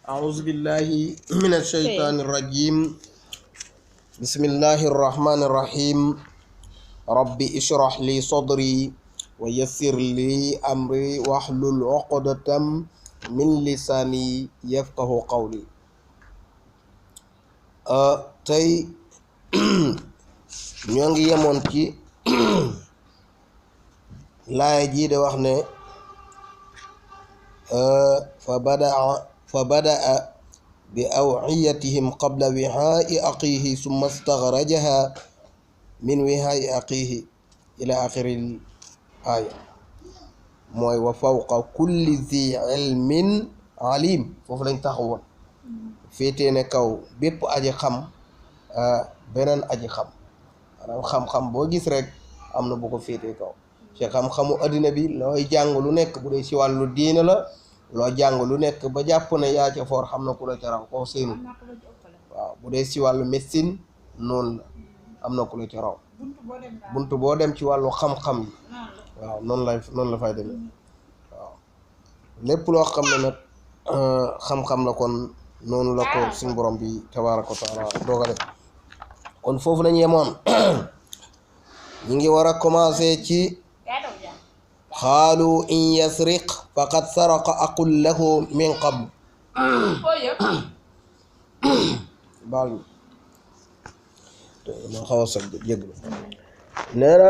أعوذ بالله من الشيطان الرجيم بسم الله الرحمن الرحيم رب اشرح لي صدري ويسر لي أمري واحلل عقدة من لساني يفقه قولي tey ñoo ngi yemoon ci laaya ji de wax ne فبدأ بأوعيتهم قبل وعاء أخيه ثم استخرجها من وعاء أخيه إلى آخر الآية mooy wa fawqa kulli zi ilmin alim foofu lañ taxawoon féetee ne kaw bépp aji xam beneen aji xam maanaam xam-xam boo gis rek am na bu ko féetee kaw ci xam-xamu addina bi looy jàng lu nekk bu dee ci wàllu diine la loo jàng lu nekk ba jàpp ne yaa ca foor xam na ku la ca raw koo seenu waaw bu dee ci wàllu médecine noonu la am na ku la ca raw buntu boo dem ci wàllu xam-xam yi waaw noonu la fay demee waaw lépp loo xam ne nag xam-xam la kon noonu la ko suñu borom bi tabaaraka wa taala doogale kon foofu lañu yemoon ñu ngi war a commencer ci xaalu in yasriq faqad saraqa aqul lahu min qabl baal ma xaw a sag jégg nee na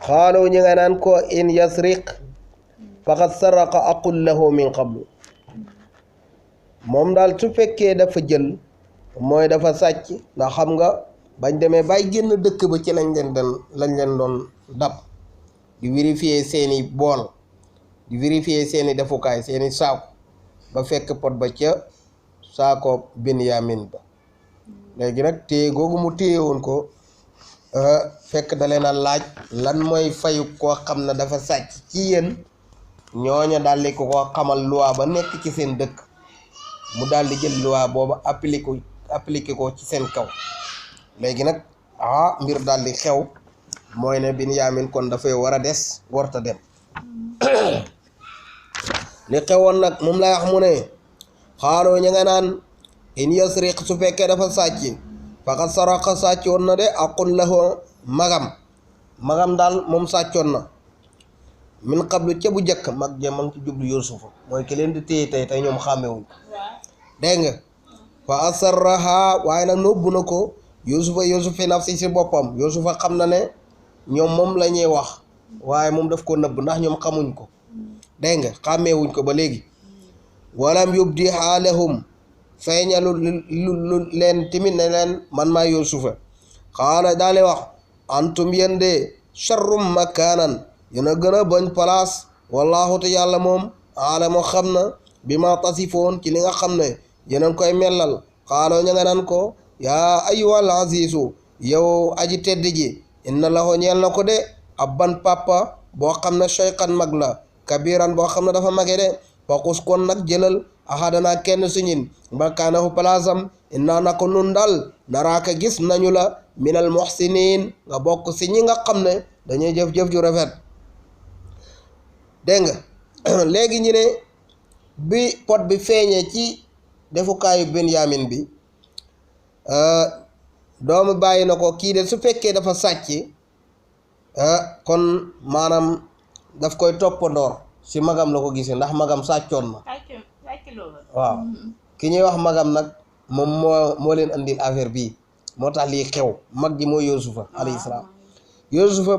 xaalu ñi nga naan ko in yasriq faqad saraqa aqul lahu min qabl moom daal su fekkee dafa jël mooy dafa sàcc ndax xam nga bañ demee bay génn dëkk ba ci lañ leen doon dab di vérifier seeni bool di vérifier seeni defukaay seeni saako ba fekk pot ba ca saako Binyamin ba léegi nag téye googu mu téye woon ko fekk da leen a laaj lan mooy fayu koo xam ne dafa sàcc ci yéen ñooña daal di ko xamal loi ba nekk ci seen dëkk mu daal di jël loi booba appliqué ko ci seen kaw léegi nag mbir daal di xew mooy ne Binyamin kon dafay war a des warta dem li xewoon nag moom lay wax mu ne xaaloo ña nga naan in yasriq su fekkee dafa sàcc faqad saraqa sàccoon na de aqul lahu magam daal moom sàccoon na min qablu ca bu jëkk mag ja ma ngi ci jublu Yuusufa mooy ki leen di téye tey ñoom xàmmewuñ dégg nga fa asarraha waaye nag nóbbu na ko Yuusuf fi nafsi si boppam Yuusufa xam na ne ñoom moom la ñuy wax waaye moom daf ko nëbb ndax ñoom xamuñ ko dégg nga xàmmeewuñ ko ba léegi walam yubdiha lahum feeñalu lu leen timit ne leen man maa Yuusufa xaala daale wax antum yéen de sharrum makaanan yéen a gën a bañ place wallaahu te yàlla moom aalamu xam na bi ma tasifoon ci li nga xam ne yéen a koy mellal xaaloo ña nga naan ko yaa ayyuhal aziizu yow aji tedd ji inna lahu ñeel na ko de abban papa boo xam ne shaykan mag la kabiran boo xam ne dafa mage de faqus kon nag jëlal ahadana kenn suñin makaanahu palaasam inna na ko nun dal naraaka gis nañu la minal muhsinin nga bokk si ñi nga xam ne dañuy jëf-jëf ju rafet dégg nga léegi ñu ne bi pot bi feeñee ci defukaayu Binyamin bi doomu bàyyi na ko kii de su fekkee dafa sàcc kon maanaam daf koy toppandoor si magam la ko gisee ndax magam sàccoon na waaw ki ñuy wax magam nag moom moo leen andil affaire bii moo tax lii xew mag ji mooy Yuusufa alayhi salaam Yuusufa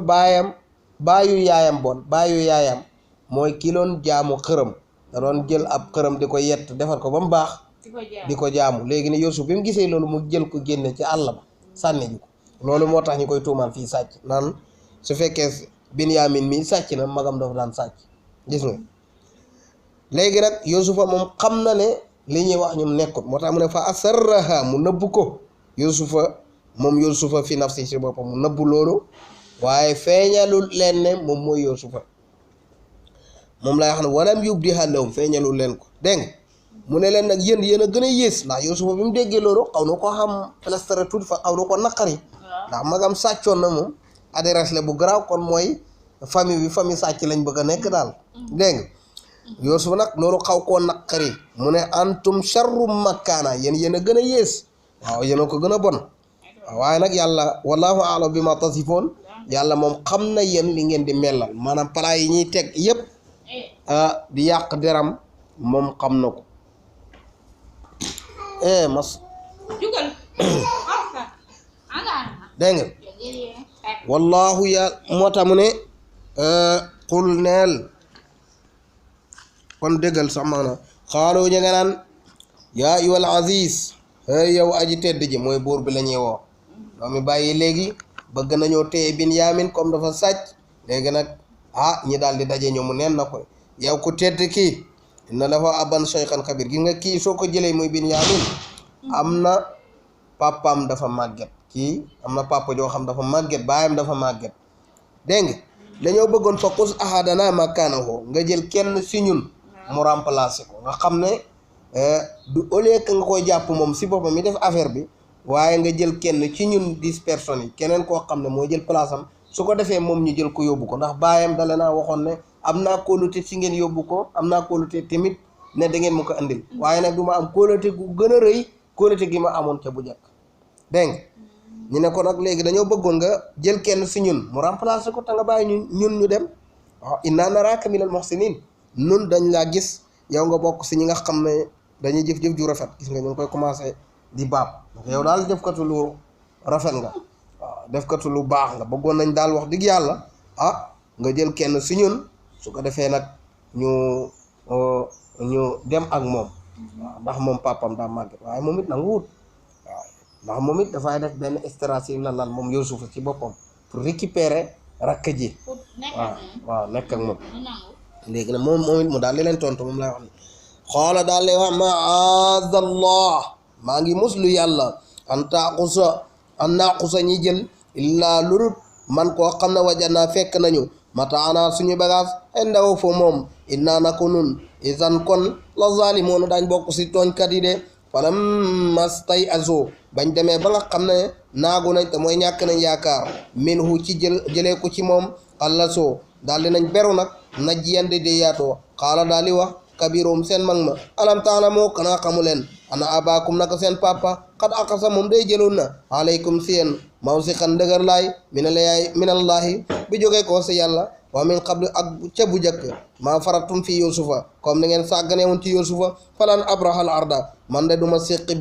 baayu yaayam mooy ki doon jaamu xërëm da doon jël ab xërëm di ko yett defar ko ba mu baax di ko jaamu léegi ne Yuusuf bi mu gisee loolu mu jël ko génne ci àll ba sànni ji ko loolu moo tax ñu koy tuumaal fii sàcc naan su fekkee Binyamin mi sàcc na magam dafa daan sàcc gis nga léegi nag Yuusufa moom xam na ne li ñuy wax ñoom nekkut moo tax mu ne fa asarraha mu nëbb ko Yuusufa fi nafsi si boppam mu nëbb loolu waaye feeñalul leen ne moom mooy Yuusufa moom lay wax ne walam yubdiha lahum feeñalul leen ko dégg nga mu ne leen nag yéen a gën a yées ndax Yuusufa bi mu déggee loolu xaw na ko xam plastara tuuti fa xaw na ko naqari ndax magam sàccoon na moom adresse la bu garaaw kon mooy famille sàcc lañ bëgg a nekk daal dégg nga Yuusuf nag loolu xaw koo naqari mu ne antum sharru makkaana yéen a gën a yées waaw yéen a ko gën a bon waaye nag yàlla wallahu a'lam bi ma tasifoon yàlla moom xam na yéen li ngeen di melal maanaam palaa yi ñuy teg yëpp di yàq deram moom xam na ko mas dégg nga wallahu ya moo tax mu ne qul neel kon déggal sax maanaam xaaloo ñu nga naan yaa ayyuhal aziz yow aji tedd ji mooy buur bi la ñuy woo doomi bàyyi léegi bëgg nañoo téye Binyaamin comme dafa sàcc léegi nag ñi daal di daje ñoomu neen na ko yow ku tedd kii inna lahu aban shaykhan kabir gi nga kii soo ko jëlee muy Binyaamin am na papaam dafa màgget kii am na papa joo xam dafa màgget baayam dafa màgget dégg nga dañoo bëggoon fa xus ahadana makaanahu nga jël kenn si ñun mu remplacer ko nga xam ne du au lieu que nga koy jàpp moom si boppam mi def affaire bi waaye nga jël kenn ci ñun 10 personnes yi keneen koo xam ne moo jël place am su ko defee moom ñu jël ko yóbbu ko ndax baayam dale naa waxoon ne am naa kóolute si ngeen yóbbu ko am naa kóolute tamit ne da ngeen ma ko andil waaye nag du ma am kóolute gu gën a rëy kóolute gi ma amoon ca bu njëkk dégg nga ñu ne ko nag léegi dañoo bëggoon nga jël kenn si ñun mu remplacer ko te nga bàyyi ñun ñu dem waaw inna naraaka minal muhsinin nun dañ laa gis yow nga bokk si ñi nga xam ne dañuy jëf-jëf ju rafet gis nga ñu ngi koy commencé di baab yow daal defkatu lu rafet nga waaw defkatu lu baax nga bëggoon nañ daal wax dëgg yàlla nga jël kenn si ñun su ko defee nag ñu dem ak moom waaw ndax moom papam daa màgget waaye moom it nangu wut waaw ndax moom it dafay def benn stratégie la lan moom Yuusufa ci boppam pour récupérer rakk ji waaw nekk ak moom léegi nag moom it mu daal li leen tontu moom lay wax ni xoola daal lay wax maazallah maa ngi muslu yàlla an naqusa ñi jël illaa lurut man koo xam ne wajanaa fekk nañu mataana suñu bagage indaw fo moom innaa nako nun isan kon la zalimoonu daañ bokk si tooñkat yi de falam mastay aso bañ demee ba nga xam ne naagu nañ te mooy ñàkk nañ yaakaar min hu ci jëlee ko ci moom xalla soo daal di nañ beru nag naj yande de yaatoo xaala daal di wax kabiroom seen mag ma alam taala moo kanaa xamu leen ana abaakum naka seen papa xad aqasa moom day jëloon na aleykum seen mawsiqan dëgër laay minallahi bi jógee ko si yàlla wa min qablu ak ca bu jëkk maa faratum fi yusufa comme ni ngeen sàggane woon ci yusufa falan abrahal arda man de duma séqi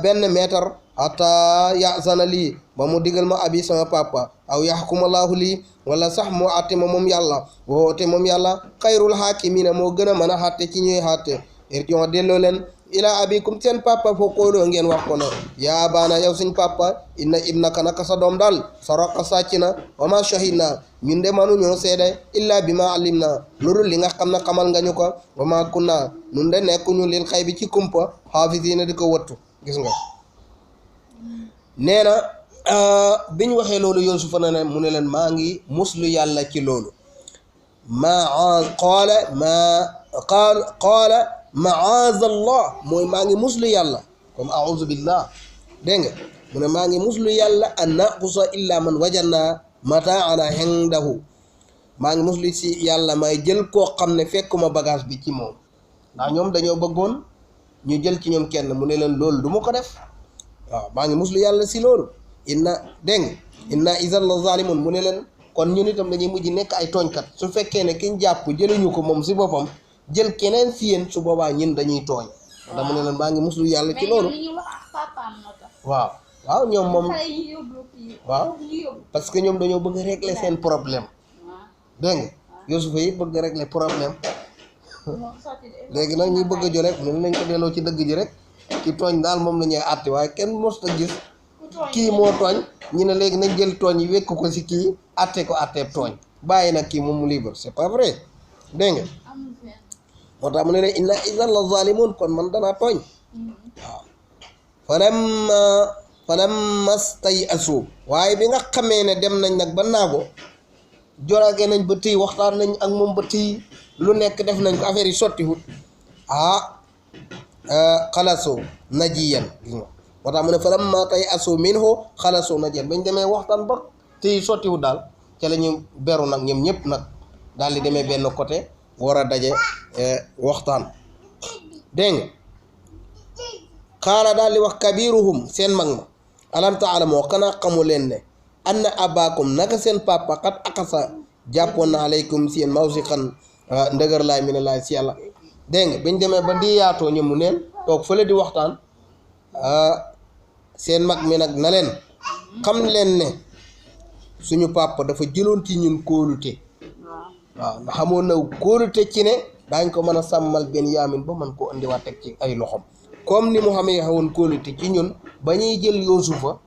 benn meetar ata yasana lii ba mu digal ma abi sama papa aw yaxkumallahu lii wala sax moo àtte ma moom yàlla woote moom yàlla xayrul haakimiina moo gën a mën a xàtte ci ñuy xàtte irji'u delloo leen ilaa abikum seen papa foo kooloo ngeen wax ko ne yaa baana yow suñ papa inna ibnaka naka sa doom daal saraqa sàcc na wa ma shahidna ñun de manu ñoo seede illaa bi ma alim na loolu li nga xam ne xamal nga ñu ko wa ma kunna ñun de nekkuñu lil xay bi ci kumpa xaafisiina di ko wattu gis nga nee na biñ waxee loolu Yuusufa na ne mu ne leen maa ngi muslu yàlla ci loolu qaala maazallah mooy maa ngi muslu yàlla comme a'uuzu billah dégg nga mu ne maa ngi muslu yàlla an naqusa illa man wajanna mataana indahu maa ngi muslu si yàlla may jël koo xam ne fekkuma bagage bi ci moom ndax ñoom dañoo bëggoon ñu jël ci ñoom kenn mu ne leen loolu du ma ko def waaw maa ngi muslu yàlla si loolu dégg nga inna izan la zalimun mu ne leen kon ñun itam dañuy mujj nekk ay tooñkat su fekkee ne kiñ jàpp jëluñu ko moom si boppam jël keneen si yéen su boobaa ñun dañuy tooñ dama ne leen maa ngi muslu yàlla ci loolu waaw ñoom moom waaw parce que ñoom dañoo bëgg a régler seen problème dégg nga Yuusufa yi bëgg a régler problème léegi nag ñi bëgg a jo rek ne nañ ko delloo ci dëgg ji rek ci tooñ daal moom la ñuy àtte waaye kenn mosut a gis kii moo tooñ ñu ne léegi nañ jël tooñ yi wekk ko si kii àtte ko àtteeb tooñ bàyyi nag kii moom mu libre c'est pas vrai dégg nga moo tax mu ne inna idan la zalimun kon man danaa tooñ waaw falamma stay'asu waaye bi nga xamee ne dem nañ nag ba naago jorage nañ ba tey waxtaan nañ ak moom ba tey lu nekk def nañ ko affaire yi sottiwut xalaso najiyan gis nga moo tax mu ne falamma stay'asu minhu xalaso najiyan bañ demee waxtaan ba tey sottiwut daal ca la ñu beru nag ñoom ñëpp nag daal di demee benn côté war a daje waxtaan dégg nga xaala daal di wax kabiruhum seen mag ma alam taalamoo xanaa xamu leen ne anna abakum naka seen papa xat akasa jàppoon na aleykum seen mawsiqan ndëgër laay mi ne laay si yàlla dégg nga biñ demee ba di yaatoo ñëmu neen toog fële di waxtaan seen mag mi nag na leen xam leen ne suñu papa dafa jëloon ci ñun kóolute waaw ndax xamoon na kóolute ci ne daañ ko mën a sàmmal Benyamin ba mën koo indiwaat teg ci ay loxom comme ni mu xamee xawoon kóolute ci ñun ba ñuy jël Yuusufa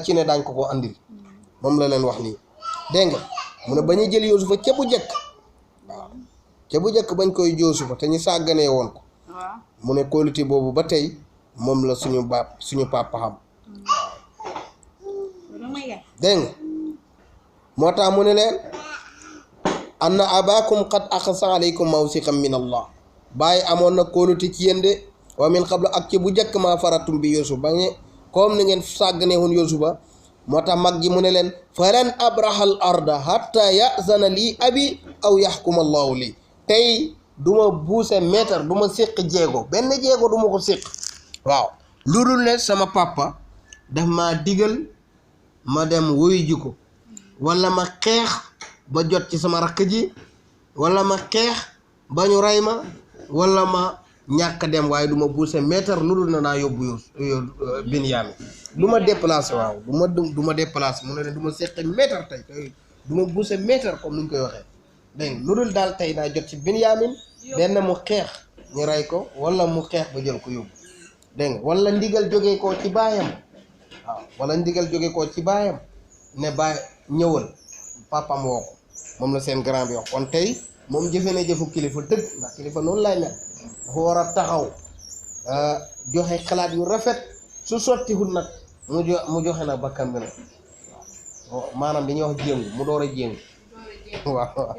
ci ne daañ ko andil moom la leen wax nii dégg nga mu ne ba ñuy jël Yuusufa ca bu jëkk waaw ca bu jëkk bañ koy Yuusufa te ñu sàgganee woon ko mu ne kóolute boobu ba tey moom la suñu papa xam dégg nga moo tax mu ne leen anna abakum qad axasa alaykum mawsiqan min allah bàyyi amoon na kóolute ci yéen de wa min qablu ak ci bu njëkk maa faratum bi Yuusuf ba ngeen comme ni ngeen sàgganee woon Yuusufa moo tax mag ji mu ne leen falan abrahal arda hatta yazana lii abi aw yaxkuma allahu lii tey duma buuse meetar duma séq jéego benn jéego duma ko séq waaw lu dul ne sama papa daf ma digal ma dem wuyu ji ko wala ma xeex ba jot ci sama rakk ji wala ma xeex ba ñu rey ma wala ma ñàkk dem waaye du ma buuse meetar lu dul na naa yóbbu Benyamin du ma déplacé waaw du ma déplacé mu ne du ma seqi meetar tey du ma buuse meetar comme ni ñu koy waxee dégg nga lu dul daal tey naa jot ci Benyamin benn mu xeex ñu rey ko wala mu xeex ba jël ko yóbbu dégg nga wala ndigal jógee koo ci baayam waaw wala ndigal jógee koo ci baayam ne baay ñëwal papam woo ko moom la seen grand bi wax kon tey moom jëfe na jëfu kilifa dëgg ndax kilifa noonu lay mel dafa war a taxaw joxe xalaat yu rafet su sottihul nag mu joxe nag bakkan bi nag waaw maanaam dañuy wax jéngu mu door a jéngu waaw